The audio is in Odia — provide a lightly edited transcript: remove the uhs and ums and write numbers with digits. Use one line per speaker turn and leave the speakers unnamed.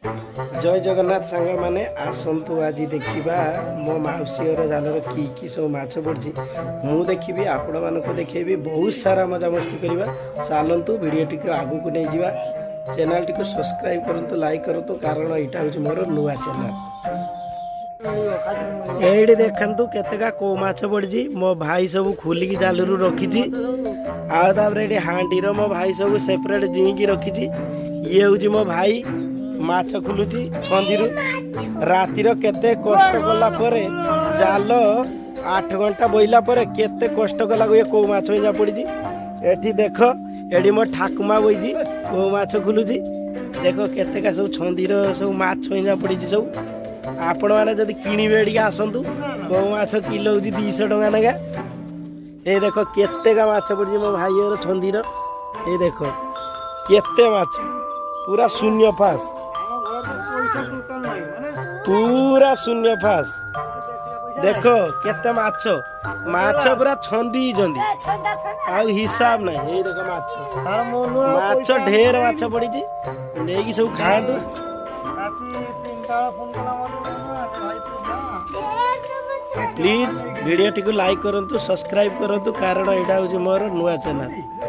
ଜୟ ଜଗନ୍ନାଥ ସାଙ୍ଗମାନେ, ଆସନ୍ତୁ ଆଜି ଦେଖିବା ମୋ ମାଉସୀ ଘର ଜାଲର କି କି ସବୁ ମାଛ ପଡ଼ିଛି। ମୁଁ ଦେଖିବି, ଆପଣମାନଙ୍କୁ ଦେଖେଇବି, ବହୁତ ସାରା ମଜାମସ୍ତି କରିବା। ଚାଲନ୍ତୁ, ଭିଡ଼ିଓଟିକୁ ଆଗକୁ ନେଇଯିବା। ଚ୍ୟାନେଲଟିକୁ ସବସ୍କ୍ରାଇବ୍ କରନ୍ତୁ, ଲାଇକ୍ କରନ୍ତୁ, କାରଣ ଏଇଟା ହେଉଛି ମୋର ନୂଆ ଚ୍ୟାନେଲ। ଏଇଠି ଦେଖନ୍ତୁ କେତେକା କୋଉ ମାଛ ପଡ଼ିଛି। ମୋ ଭାଇ ସବୁ ଖୋଲିକି ଜାଲରୁ ରଖିଛି। ଆଉ ତାପରେ ଏଠି ହାଣ୍ଡିର ମୋ ଭାଇ ସବୁ ସେପାରେଟ୍ ଜିଇଁକି ରଖିଛି। ଇଏ ହେଉଛି ମୋ ଭାଇ, ମାଛ ଖୋଲୁଛି ଛନ୍ଦିରୁ। ରାତିର କେତେ କଷ୍ଟ କଲା ପରେ, ଜାଲ 8 ଘଣ୍ଟା ବୋଇଲା ପରେ କେତେ କଷ୍ଟ କଲାକୁ ଇଏ କୋଉ ମାଛ ଏଇନା ପଡ଼ିଛି। ଏଠି ଦେଖ, ଏଠି ମୋ ଠାକୁମା ବଇଛି, କୋଉ ମାଛ ଖୋଲୁଛି। ଦେଖ, କେତେକା ସବୁ ଛନ୍ଦିର ସବୁ ମାଛ ଏଇନା ପଡ଼ିଛି ସବୁ। ଆପଣମାନେ ଯଦି କିଣିବେ, ଏଠିକି ଆସନ୍ତୁ। କୋଉ ମାଛ କିଲୋ ହେଉଛି 200 ଟଙ୍କା ଲେଖା। ଏଇ ଦେଖ, କେତେକା ମାଛ ପଡ଼ିଛି ମୋ ଭାଇ ଘର ଛନ୍ଦିର। ଏଇ ଦେଖ କେତେ ମାଛ, ପୁରା ଶୂନ୍ୟ ଫାସ୍, ପୁରା ଶୂନ୍ୟ ଫାସ୍। ଦେଖ କେତେ ମାଛ, ମାଛ ପୁରା ଛନ୍ଦି ହେଇଛନ୍ତି, ଆଉ ହିସାବ ନାହିଁ। ଏଇ ଦେଖ ମାଛ, ମାଛ ଢେର ମାଛ ପଡ଼ିଛି। ନେଇକି ସବୁ ଖାଆନ୍ତୁ।
ରାତି 3ଟା ବେଳେ ଫୋନ କଲା ମତେ, ଭାଇ ତୁ ଯା।
ପ୍ଲିଜ୍ ଭିଡ଼ିଓଟିକୁ ଲାଇକ୍ କରନ୍ତୁ, ସବସ୍କ୍ରାଇବ୍ କରନ୍ତୁ, କାରଣ ଏଇଟା ହେଉଛି ମୋର ନୂଆ ଚ୍ୟାନେଲ୍।